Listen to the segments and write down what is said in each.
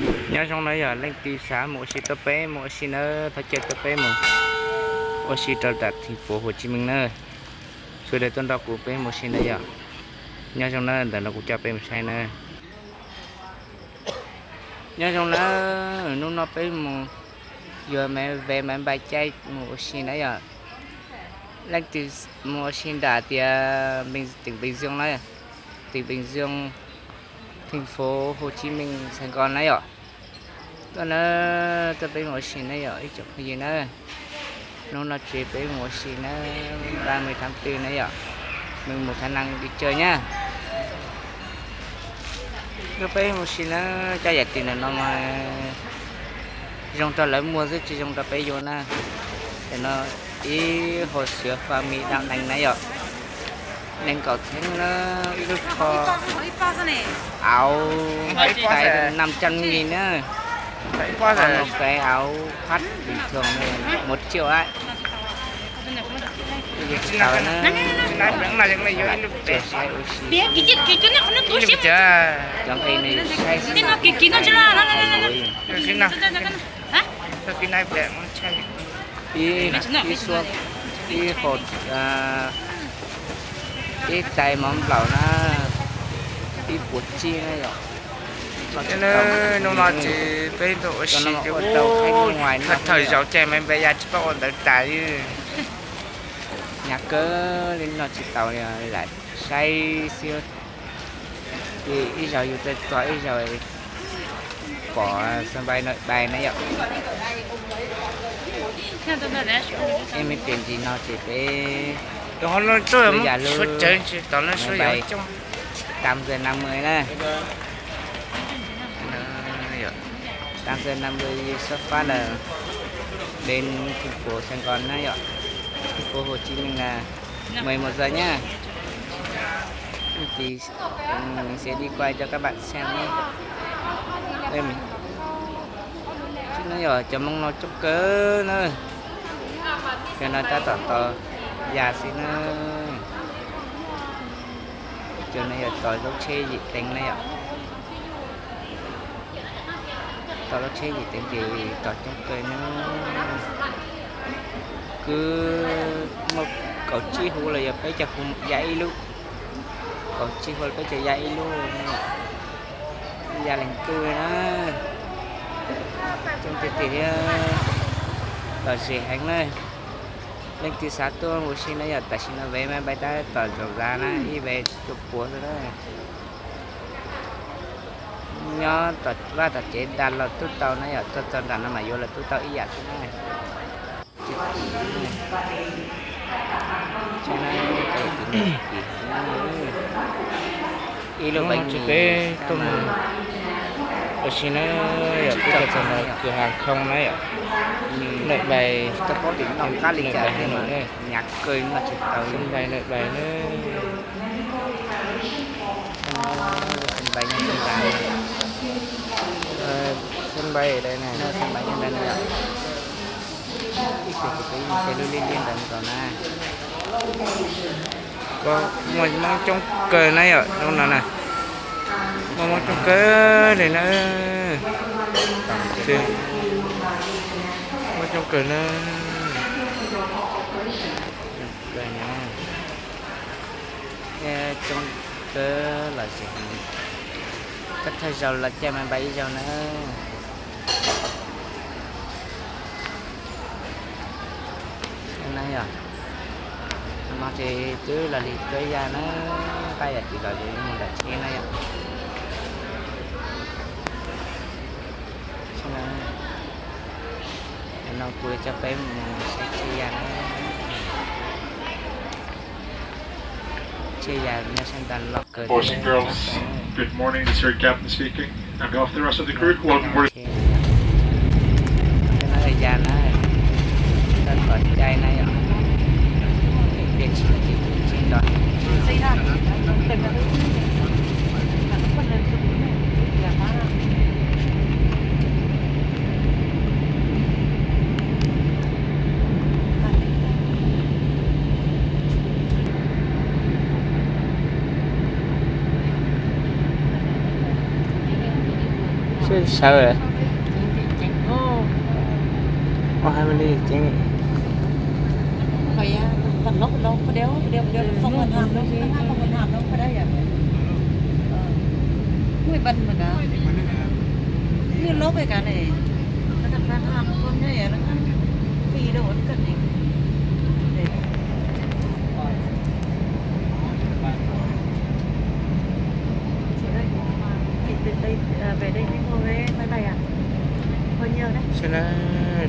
Nyob zoo na yom, leej twg xav mus ua si tuaj peb mus ua si na, thov caw tuaj peb mus ua si rau tam theej fuv Hu Chi Meej na. Sawv daws tuaj nrog kuv peb mus ua si na yom. Nyob zoo na, ntawm no kuv coj peb mus saib na. Nyob zoo na, hnub no peb mus yuav me ves me npai caij mus ua si na yom. Leej twg mus ua si nram tias tỉnh Bình Dương na, tỉnh Bình Dương, thành phố Hồ Chí Minh, Sài Gòn na yom. Tuaj na, tuaj peb mus ua si na yom ib tsoom phooj ywg na. Hnub no ces peb mus ua si na, ba mươi tháng tư na yom, mình một tháng năm đi chơi nhá. Tuaj peb mus ua si na, cov yam twg ntawm no mas zoo rau lawv muag xwb tsis zoo rau peb yuav na. Tam no ib hộp sữa Hoa Mi đa năng na yom. Nees nkaum theeb na, ib lub tsho, auv, tais năm trăm nghìn na. Một cái áo khoác bình thường này một triệu đấy. Tsis tau na, saib ua si. Cov nqi nws saib xwb na. Ib, ib suab, ib hộp, ib tais mov nplaum na, ib puas tsib na yom. Hnub no ces peb tuaj ua si ces thawj zaug caij me npe ya tsis paub ua ntawv tas li. Hnyav kawg li no tsis tau li, lam saib xwb. Ces ib zaug yus txog ib zaug pom sân bay Nội Bài na yom. Ib me pliag ntsis no ces peb ya lub sân bay tám giờ năm mươi na. Tám giờ năm mươi xuất phát là đến thành phố Sài Gòn na yom. Thành phố Hồ Chí Minh là mười một giờ nhá. Thì mình sẽ đi quay cho các bạn xem nhé. Đây mình. Tsis no yog cov Hmoob no coob kawg na. Cov no tab tom tos ya xwb na. Cov no yog tos lub tsheb yim teev na yom. Tos lub tsheb yim teev ces tos coob kawg na. Kwv muaj kaum tsib huv los yog peb caug huv ya ib lub. Kaum tsib huv los peb caug ya ib lub. Ya leej twg na. Coob tiag tiag thiab. Lom zem heev na. Leej twg xav tuaj ua si na yom, tam sim no ves me npai tab tom zaum zav na, ib ves cuaj puas xwb na. Nyob tom vaj tom tsev dag los tub tau na yom, tuaj txog nram no mas yuav los tub tau ib yam xwb na. Ib lub peb tuaj ua si na yom, peb tuaj txog ntawm kwv Hàng không na yom. Nội bài, Nội bài Hà Nội na. Sân bay Nội bài na. Sân bay ở đây này. Ib tug ces peb yeej caij lub liab liab ntawd mus tau na. Muaj Hmoob coob kawg na yom, hnub no na. Muaj Hmoob coob kawg li na. Muaj coob kawg na. Coob kawg los ces koj thawj zaug los caij me npais ib zaug na. Na yom, no ces twb los li txawb ya na, qab yam twg los li mus nram tsheb na yom. No kuv coj peb mus saib tsheb ya na. Tsheb ya nyob sab nta los kawg. Boys and girls, good morning. This is your captain speaking. On behalf of the rest of the crew, welcome aboard. Cov no ya na, tau tom cai na yom. Peb tsis tsis nrog. Sawv. Ua hais li ceev. Sim đây, à, về đây đi mua vé máy bay à? Bao nhiêu đấy? Sao nó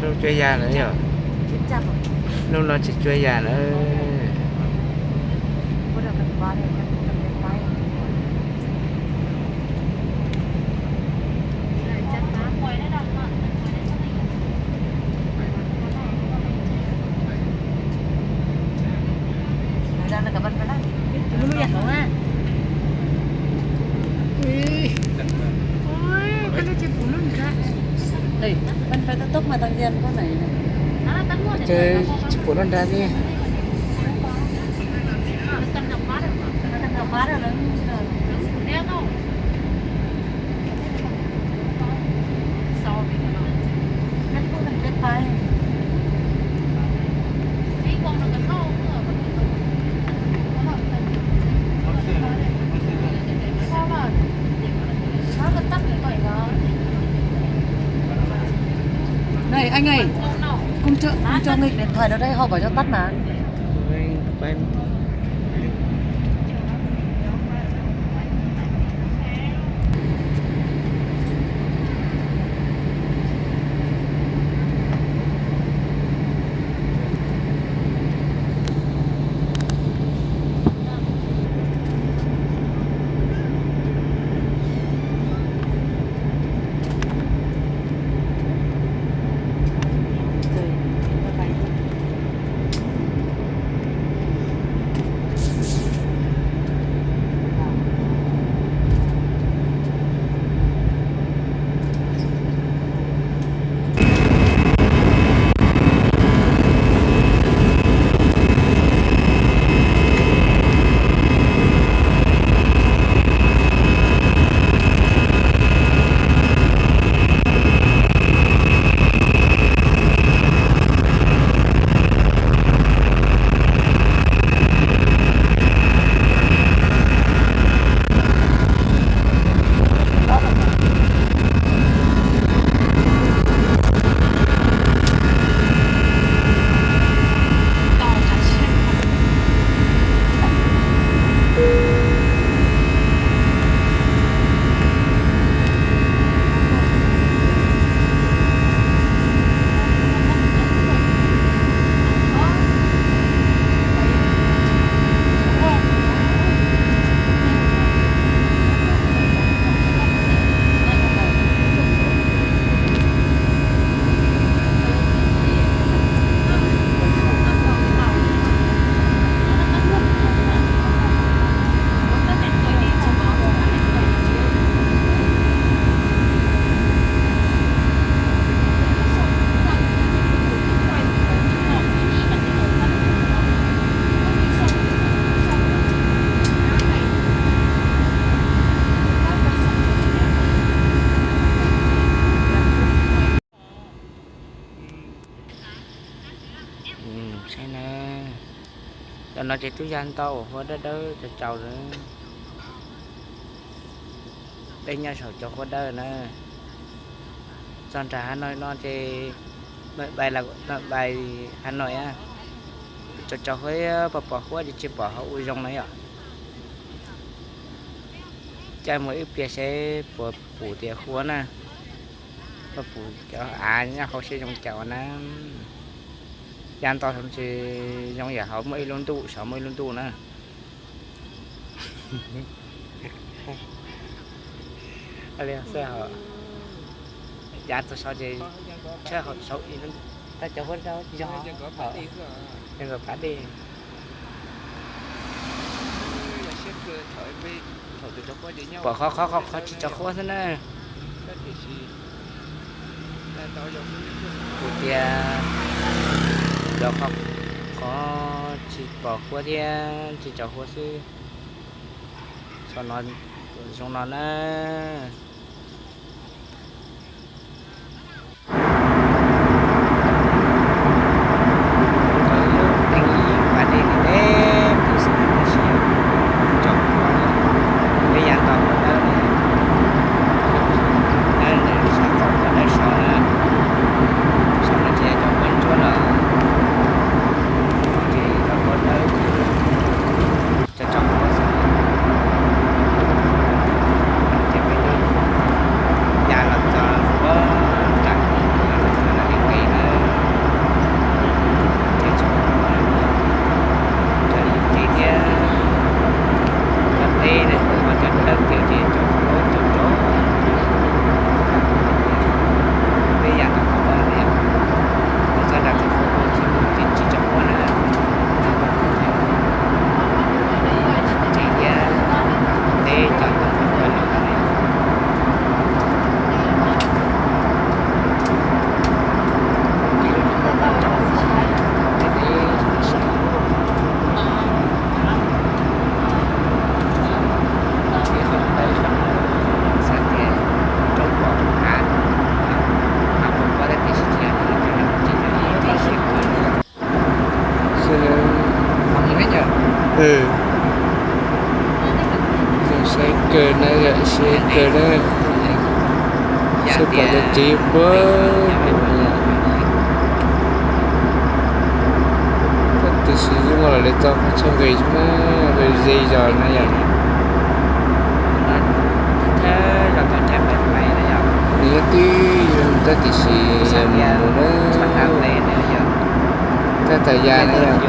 rau cuaj yam nữa nhỉ? Chín trăm à? Hnub no tsis cuaj yam nữa. Bắt đầu cần khóa đây, cần, cần điện thoại. Ê, tsis pum lub nra li. Này anh ơi, không cho, không cho nghịch điện thoại nó đây, họ bảo cho tắt mà. Saib na, cov no ces twb ya ntau, hua dawb dawb tsaus tsaus lawm. Peb nyob saum cov hua dawb na. Txog nram Hà Nội no ces, Nội Bài là, Nội Bài Hà Nội á, cov cov huab pom pom huab ces tsis pom hauv u zoo na yom. Caij mus ib pliag seb puas pum tias huab na. Puas pum cov av nyob hauv siab zoo caum na. Ya ntau zoo tsis zoo yam hauv muaj ib lub ntuj, saum muaj ib lub ntuj na. Ya tus saum ces tshaj saum ib lub, tau cov huab rau yog, yog nkawd pab dej. Pom qhov qhov qhov qhov tsis tsaus huab xwb na. Kuv tias cov qhov qhov tsis pom huab thiab tsis tsaus huab xwb. Saum no zoo no na. Sawv pom cov tsev puag, tab sis yeej muaj los lawv txo qab txoj nqis xwb na, ze zos na yom. Nws nyob tib tab sis mus na, tab tas ya na yom.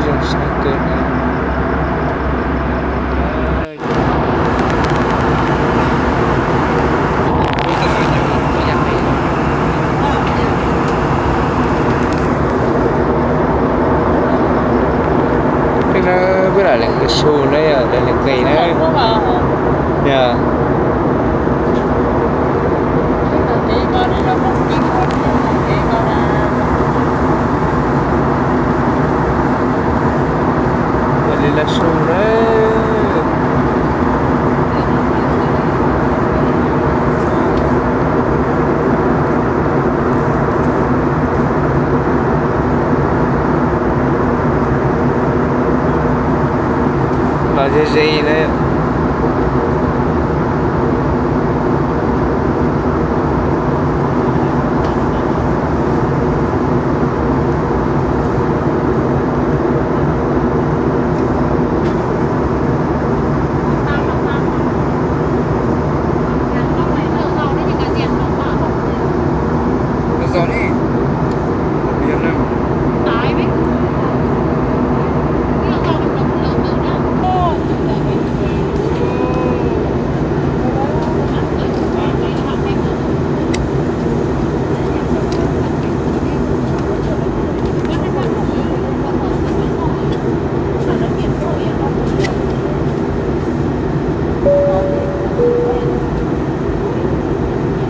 Zoo sab kawg. Peb na, peb lam lem su na yom, lem qis na. Yog. Ua li laj su na. Los ze ze na.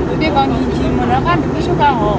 Tus dej ko nkim nkim mus rov qab nrug ib sub ko hos.